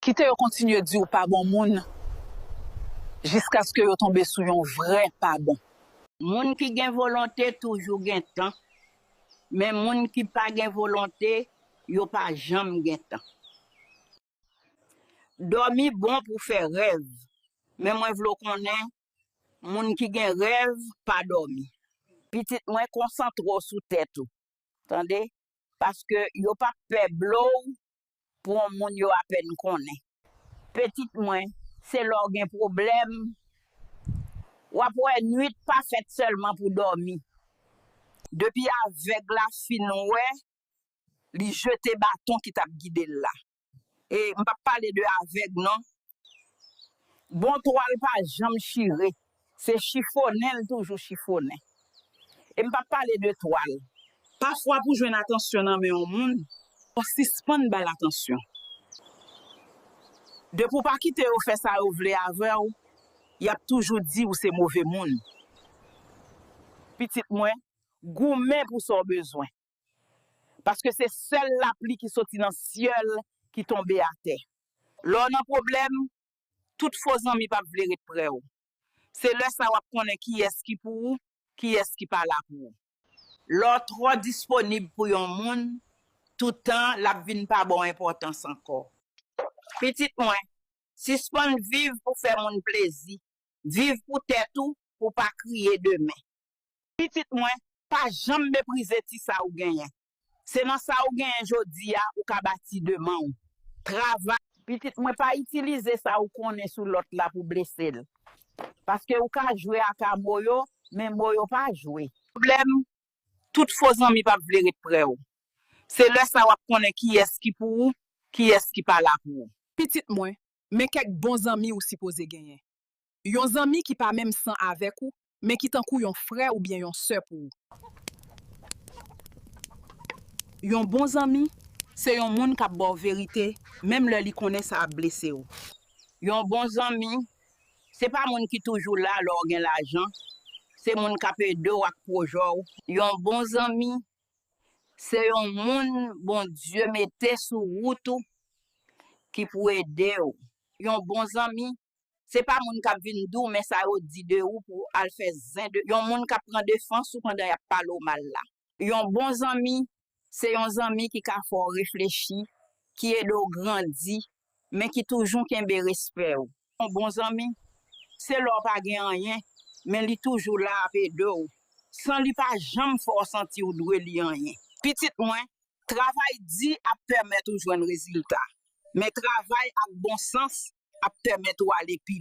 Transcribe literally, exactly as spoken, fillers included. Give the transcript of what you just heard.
Kite yo kontinye di w pa bon moun jiskaske yo tonbe sou yon vrè pa bon. Moun ki gen volonte toujou gen tan, men moun ki pa gen volonte, yo pa janm gen tan. Dòmi bon pou fè rèv, men mwen vle w konnen, moun ki gen rèv pa dòmi. Pitit mwen, konsantre w sou tèt ou, tande, paske yo p ap pè blow pou yon moun yo apèn konnen. Pitit mwen, se lè w gen pwoblèm, w ap wè nwit pa fèt sèlman pou dòmi. Depi avèg la fin wè, li jete baton ki t ap gide l la. E m p ap pale de avèg non. Bon twal pa janm chire, se chifonnen l toujou chifonnen. E m p ap pale de twal. Pafwa pou jwenn atansyon nan men yon moun, fò w sispann ba l atansyon. Depi w pa kite yo fè sa yo vle avè w, y ap toujou di ou se move moun. Pitit mwen, goumen pou sa w bezwen. Paske se sèl lapli ki soti nan syèl ki tonbe atè. Lè w nan pwoblèm, tout fo zanmi p ap vle ret prè w. Se lè sa w ap konnen kiyès ki pou ou, kiyès ki pa la pou ou. Lè w twò disponib pou yon moun, toutan l ap vin pa ba w enpòtans ankò. Pitit mwen, sispann viv pou fè moun plezi. Viv pou tèt ou, pou w pa kriye demen. Pitit mwen, pa janm meprize ti sa ou genyen. Se nan sa ou genyen jodi a ou ka bati demen w. Travay. Pitit mwen, pa itilize sa ou konnen sou lòt la pou blese l. Paske ou ka jwe ak mo yo, men mo yo pa jwe. Pwoblèm, tout fo zanmi p ap vle ret prè w. Se lè sa w ap konnen kiyès ki pou ou, kiyès ki pa la pou ou. Pitit mwen, men kèk bon zanmi ou sipoze genyen. Yon zanmi ki pa menm san avèk ou, men ki tankou yon frè oubyen yon sè pou ou. Yon bon zanmi, se yon moun k ap ba w verite, menm lè li konnen sa ap blese w. Yon bon zanmi, se pa moun ki toujou la lè w gen lajan, se moun k ap ede w ak pwojè w. Yon bon zanmi, se yon moun Bondye mete sou wout ou ki pou ede w. Yon bon zanmi, se pa moun k ap vin di w men sa yo di de ou pou w al fè zen de yon moun k ap pran defans ou pandan y ap pale w mal la. Yon bon zanmi, se yon zanmi ki ka fè w reflechi, ki ede w grandi, men ki toujou kenbe respè w. Yon bon zanmi, se lè w pa gen anyen, men li toujou la ap ede w, san li pa janm fè w santi w dwe li anyen. Pitit mwen, travay di ap pèmèt ou jwenn rezilta, men travay ak bon sans ap pèmèt ou ale pi lwen.